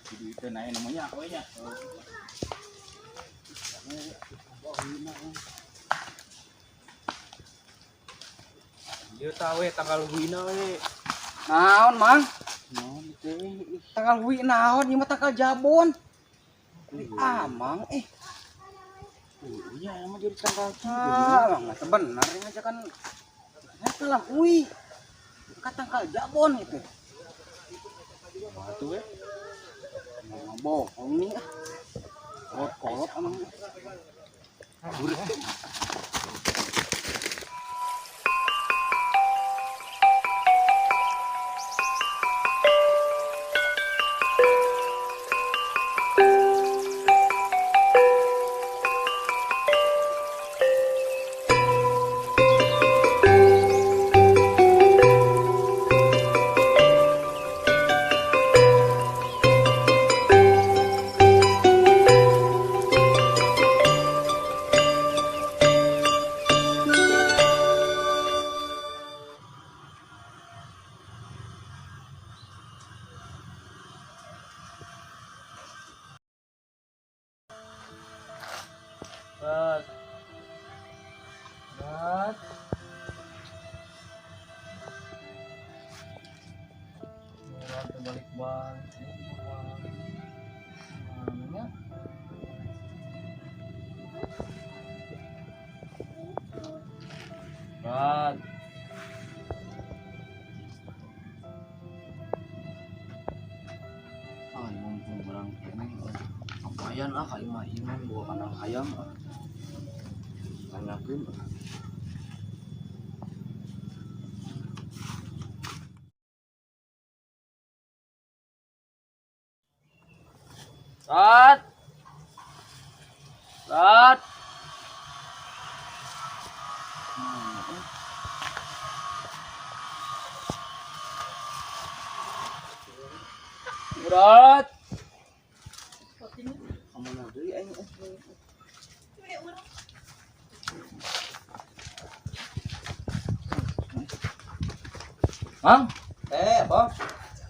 Duitnya naik namanya aku nya. Ieu tah we tanggal huina we. Naon, Mang? Naon teh? Tanggal hui naon? Ieu mah tanggal jabon. Amang eh. Iya, emang jadi tanggal Ah, Mang mah teu bener ngajakan. Tanggal hui. Ka tanggal jabon itu. Batu we. Mang bohong nih ah. Kolot-kolot amang. Berat. Berat. Berat balik balik. Mana? Berat. Ah, mumpung barang keneh. Lumayan ah ka imah-imah bawa kandang hayam ah. Tanyakeun. Rat. Rat. Rat. Kamana deui aing eh. Mang, Apa?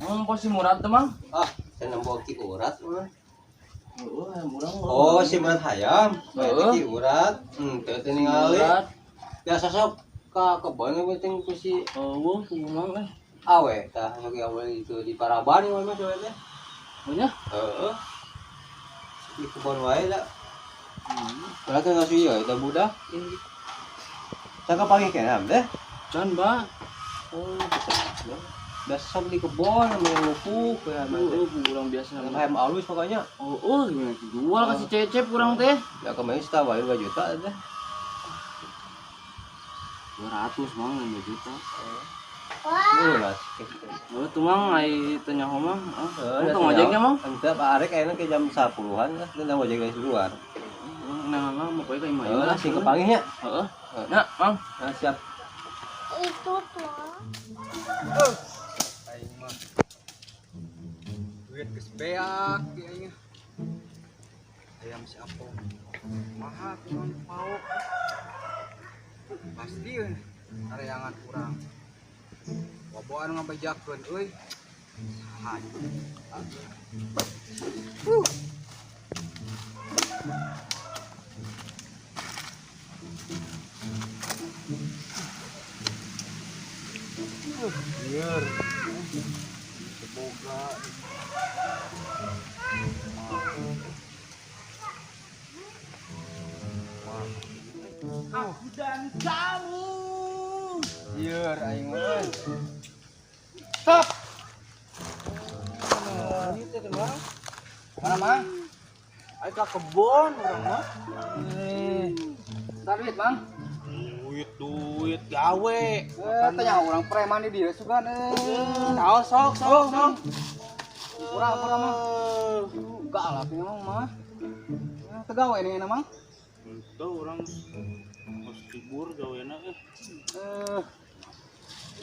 mang po si Murad tuh, Mang? Ah, saya nempo Ki Urat mah. Heeh, urang. Oh, si Murad hayam. Heeh. Ki Urat. Teu teu ningali. Murad. Biasa sok ka kebon we ting ku si Eueuh, ku Mang eh. awe tah sok awe itu di Paraban ieu mah cowe teh. Oh nya? Heeh. Di kebon wae lah. Berarti nggak sih ya, eta budak. Saka pagi kenam deh. Can, Ba. Oh, biasa sok di kebon sama yang ngupuk ya, Heeh, ku urang biasa. Ayam alus pokoknya. Oh, oh, gimana jual kasih Cecep urang teh. Ya kemarin setahu 2 juta teh. 200 Mang, 5 juta. Murah. Oh, tuh Mang, ai teu nyaho mah. Ah, tong ojeknya Mang. Ente Pak Arek kayaknya ke jam 10-an lah, tentang ojek dari luar. Urang nah, mau ka imah. Heeh lah, sing kepanggihnya. Heeh. Nah, Mang. Nah, siap. Itu tuh. Aing mah. Duit geus beak di aing. Ayam si Apo. Maha kumaha paok. Pasti euy areangan urang. Boboan ngabejakeun euy. Saha Lieur. Seboga. Aku dan kamu. Lieur aing mah. Stop. Ini teh Mang. Mana Mang? Ayo ke kebon urang mah. Ntar duit Mang. Duit gawe. Tanya orang preman di dia sugan eh. Tahu sok sok sok. Kurang kurang mah. Enggak lah punya Mang mah. Tegawe nih enak Mang. Itu orang harus libur gawena eh.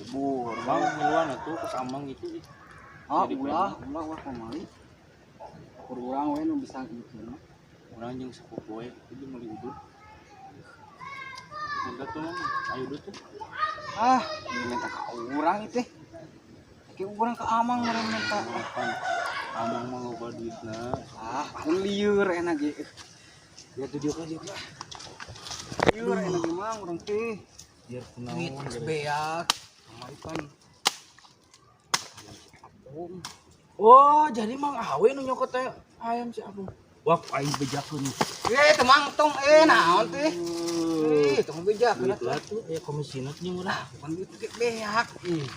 Libur, Mang miluan atuh ke Samang gitu ih. Ah, ulah, ulah ulah pamali. Kur urang we nu bisa gitu mah. Urang jeung sapopoe we itu meuli udud. Enggak tuh Mang, ayo udud tuh. Ah, ini minta ka urang itu. Ki urang ka Amang meureun minta. Makan. Amang mah loba duitna. Ah, pun lieur enak ge. Ya tuh diuk lah, diuk lah. Lieur enak ge mang urang teh. Biar kunaon. Duit geus beak. Kamari pan. Apung. Oh, jadi Mang Awe nu nyokot teh ayam si Apung. Wah, aing bejakeun. Eh, teu mang tong naon teh? Ih, tong bejakeun Duit lah tuh, aya komisina teh jeung urang. Bukan duit ge beak. Ih.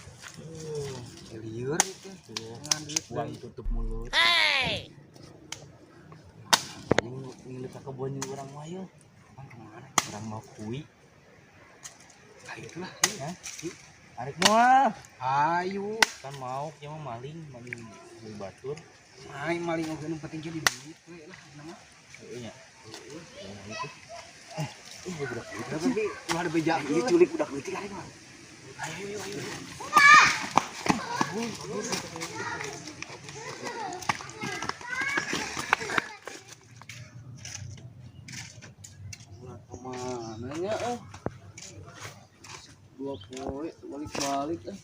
Lieur itu. Dengan duit Uang tutup mulut. Hey. Ini ka kebon jeung urang mah yeuh. Mang kemana? Urang mau kui. Ayo lah. Hah? Arek moal. Ayo. Kan mau kieu mah maling, maling maling batur. Maling maling oge nu penting jadi duit we lah nama. Heeh nya. Heeh, itu. Budak leutik. Tapi ulah ada bejakeun. Ieu culik budak leutik arek mah. Ayo, ayo, ayo. Ulah kemana nya eh. 2 poe balik-balik eh.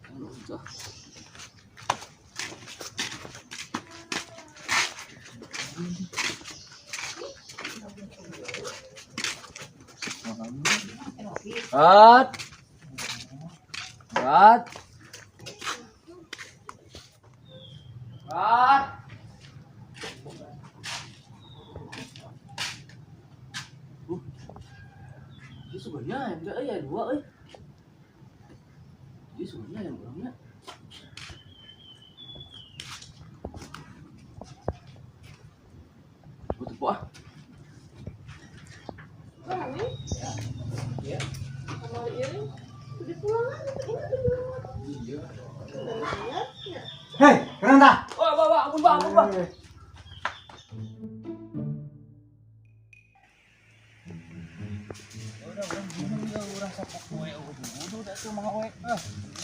Aduh, tuh. Rat. Rat. Rat. Ini sebenarnya ayam teh euy, aya 2 euy. Ini sebenarnya ayam urangnya. Coba tepuk ah. Ya. Hei, keren dah. Wah, wah, wah, ampun, Pak, ampun, Pak. Udah, urang bingung ya, urang sapok we udah udah tuh mang we. Ah,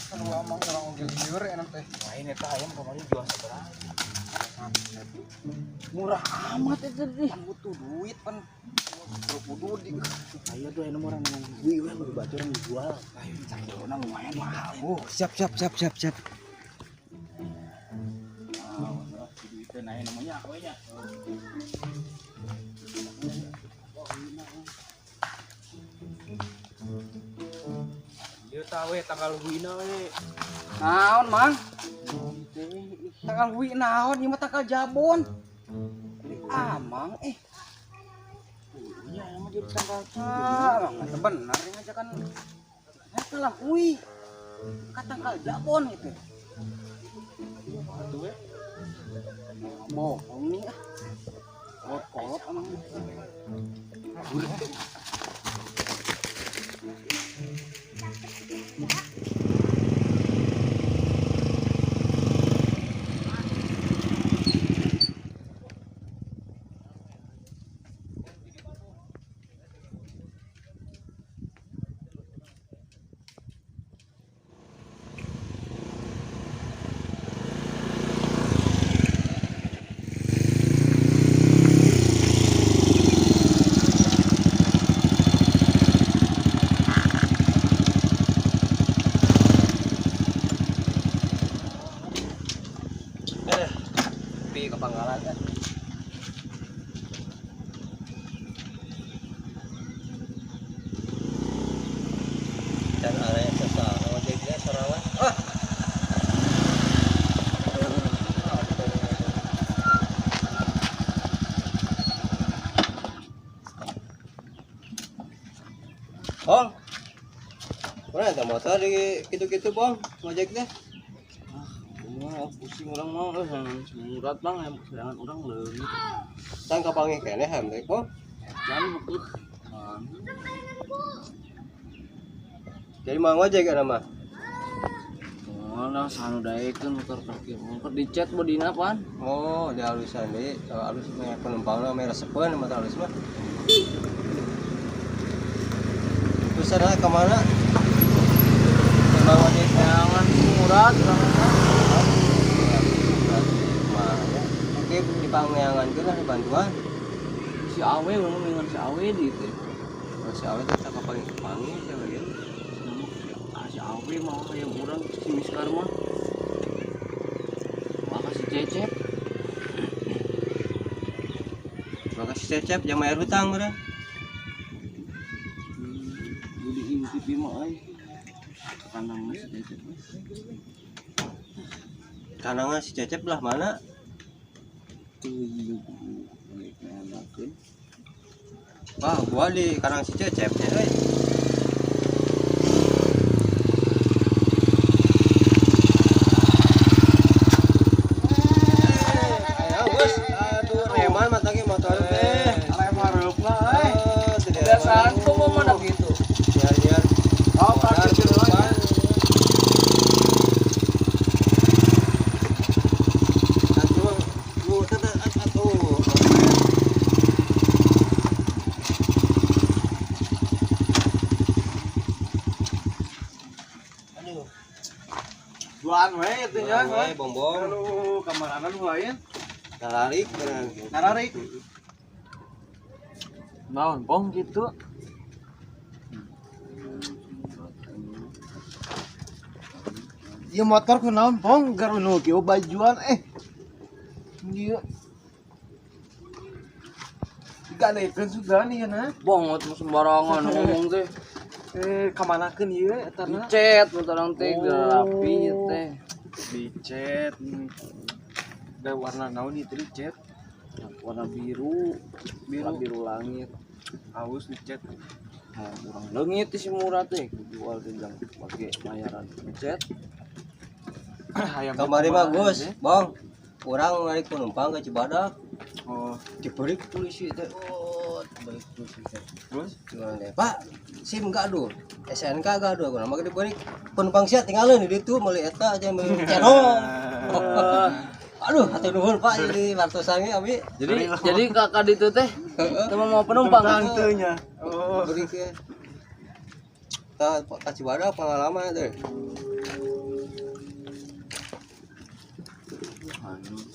kalau amang urang oge lieur enak teh. Lain eta ayam kemarin jual sabaraha? Murah amat itu deh. Butuh duit pan. Kudu di. Ayo tuh aya orang ngomong gue we kudu batur yang dijual. Ayo sakilona lumayan mahal. Oh, siap siap siap siap siap. Ah, duitnya naik namanya we nya. Ieu tah we tanggal huina we. Naon, Mang? Tanggal hui naon, ieu mah tanggal jabon. Amang eh. Nya aya mah jadi tanggal Ah, Mang teh bener ngajakan. Eta lah hui. Ka tanggal jabon itu. Atuh we. Bohong nih ah. Kolot-kolot amang. Pi ke pangkalan kan. Dan area sesal, ojeknya sorangan. Ah. Bong. Mana ada motor di gitu-gitu, Bong? Ojek deh. Wah, pusing orang mau jangan surat bang, yang jangan orang leungit. Tang kapanggih keneh ham teh, Bong. Jangan butuh. Jadi mau ngojek kan mah? Oh, nah sanu daekeun motor parkir. Motor dicet bodina pan. Oh, di halusan deui, halus mah penumpangna meh resepeun motor halus mah. Terus ada ke mana? Bang ojek Jangan surat urang mah. Oke, di pangneangan lah dibantuan. Si Awe urang mah si Awe di teh. Kalau si Awe teh tak kapanggih kapanggih siapa gitu. mau hayam urang si Miskar mah. Maka si Cecep. Maka si Cecep jam bayar hutang meureun. Budi intip ieu mah euy. Kandangna si Cecep. Kandangna si Cecep lah mana? Tuh ieu balik nganakeun. Wah, gua di kandang si Cecep nya euy. Ayo, Bos. Atuh reman mah tadi motor teh. Rem hareupna euy. Kebiasaan kok mau mana gitu. Biar-biar. Oh, praktis heula. Duaan we itu nya. Bongbong. Aduh, kamarana nu lain. Nararik beneran. Nararik. Naon bong gitu. Ieu motor kunaon bong garunu kieu bajuan eh. Ieu. Digadekeun sugan ieu na. Bongot sembarangan ngomong teh. Eh, kamanakeun ieu eta na? Dicet motor teh rapi teh. Dicet. Da warna naon ieu teh dicet? Warna biru, biru biru langit. Haus dicet. Nah, urang leungit si murah teh dijual teh jang pake bayaran ngecet. Hayam Kamari mah Gus, Bang. Urang narik penumpang ke Cibadak. Oh, Diberi polisi teh. Oh, diberi polisi teh. terus Gimana deh, Pak? SIM gaduh, SNK gaduh, aku nama diberi penumpang sia tinggalin di ditu meuli eta aja meuli cendol. Aduh, hatur nuhun Pak jadi wartosan ge abi. Jadi kakak ditu teh teu mau penumpang. teu nya. Oh, Beri ke. Tah ka Cibadak pengalaman teh.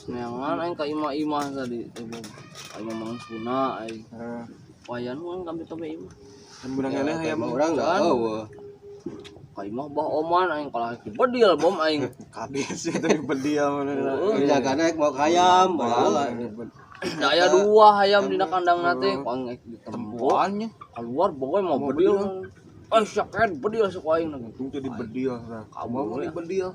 Neangan aing ka imah-imah tadi teh bong. Ka imah Mang Suna aing. Wayan urang kami tobe imah. Budak eleh hayam urang da eueuh. Ka imah bah oman aing kalah bedil bom aing. Kabeh sih teh bedil mana. Jagana mau hayam bahala. Da aya dua hayam dina kandangna teh ku aing ditempo. Tempoannya Keluar bogoy mau bedil. Eh saket bedil sok aing na. untung teh dibedil tah. Kamu Mau dibedil.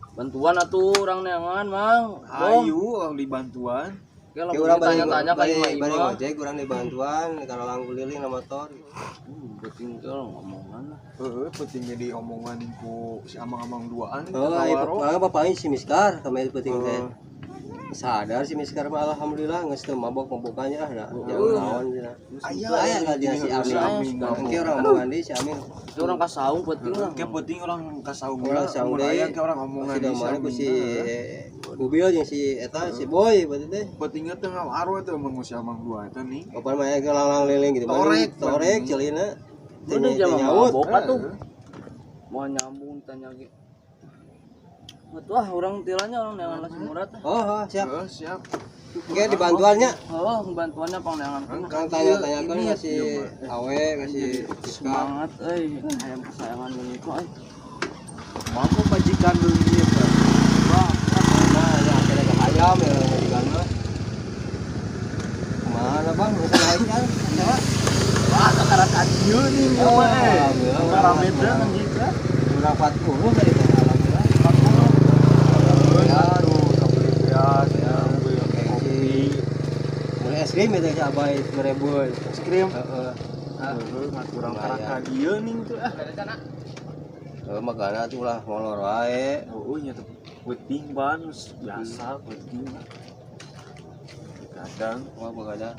Bantuan atuh urang neangan Mang. Bong. Ayu orang dibantuan. Oke, lamun Urang bari ditanya-tanya ka bari bari imah-imah. ngojek urang dibantuan kalau keliling na motor. Penting teh ngomongan lah. Heeh, penting jadi omongan ku si amang-amang duaan. Oh, ayo bapaknya si Miskar kemarin penting teh. Sadar si Miskar mah alhamdulillah geus teu mabok-mabokannya ah da. Jauh naon cenah. Aya Aya ka dia si Amin. Engke urang omongan deui si Amin. Itu orang kasaung penting lah. Kayak penting orang kasaung Urang saung deui. Aya ke orang omongan Si di si Damari ku Amin. si Bubil jeung si eta si Boy berarti teh. Pentingnya teh ngawaru eta emang si amang dua eta nih. Kapan mah aya langlang liling gitu. Torek, torek celina. Teu Udah teu jam nyaut. mabok atuh. Mau nyambung tanya ge. Wah, orang tilanya orang neangan lah si Murad. Oh, oh, siap. Heeh, siap. Oke, dibantuannya. Oh, bantuannya pang neangan. Kang tanya-tanyakan ka si Awe, ka si Miskar. Semangat euy, hayam kesayangan leungit mah euy. Mampu majikan leungit teh. Wah, Nah, ya akhirnya ke hayam ya majikan mah. Kemana bang? Bisa naik kan? Siapa? Wah, kakara kadieu nih ieu mah eh. Alhamdulillah. Kakara beda anjing teh. Kurang 40 tadi teh alhamdulillah. Ya, aduh, kabeli beas, ya, beli kopi, Mulai es krim itu si Abai 2000. es krim. Heeh. Ah, Heeh, mah kurang Lumayan. kakara kadieu nih tuh ah. Heuh magana tuh lah molor wae. Oh, nya teh penting ban biasa penting. Kadang Wah bagada.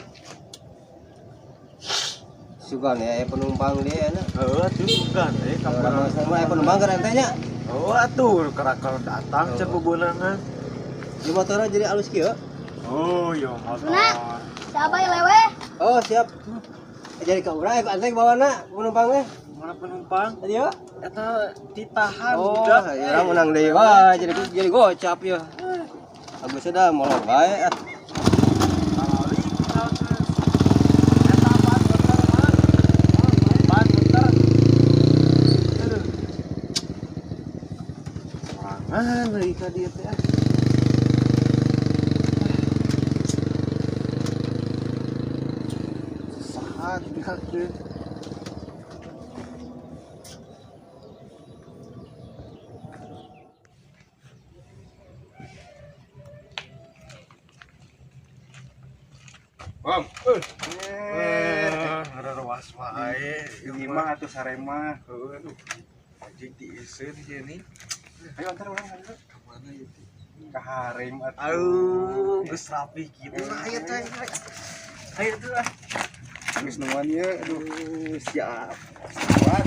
Sugan ya aya penumpang dia enak. heeh tuh sugan eh Orang kapan. mah aya penumpang ke rentenya. Oh, atuh karakal datang can bebeunangan. Di motornya jadi alus kieu. Oh, yo motor. Sabai lewe. Oh, siap. Jadi ka urang aya bawana penumpangnya. Mana penumpang? Tadi ya. Eta ditahan Oh, budak. ya orang menang deui wah jadi gocap ya. Agus sudah molor wae ah. Eta ban bener, Mang. Ban bener. Ka dieu teh ah. Saha tinggal teh. Bang, Eh, ngerewas wae. Ieu mah atuh sarema. Heueuh, aduh. Anjing tiiseun ieu nih. Ayo antar urang ka dieu. Ka mana ieu teh? Ka harem atuh. Aduh, geus rapi gitu. Ayo tuh, ayo. Ayo tuh ah. Geus nungguan ieu, aduh. Siap. Kuat.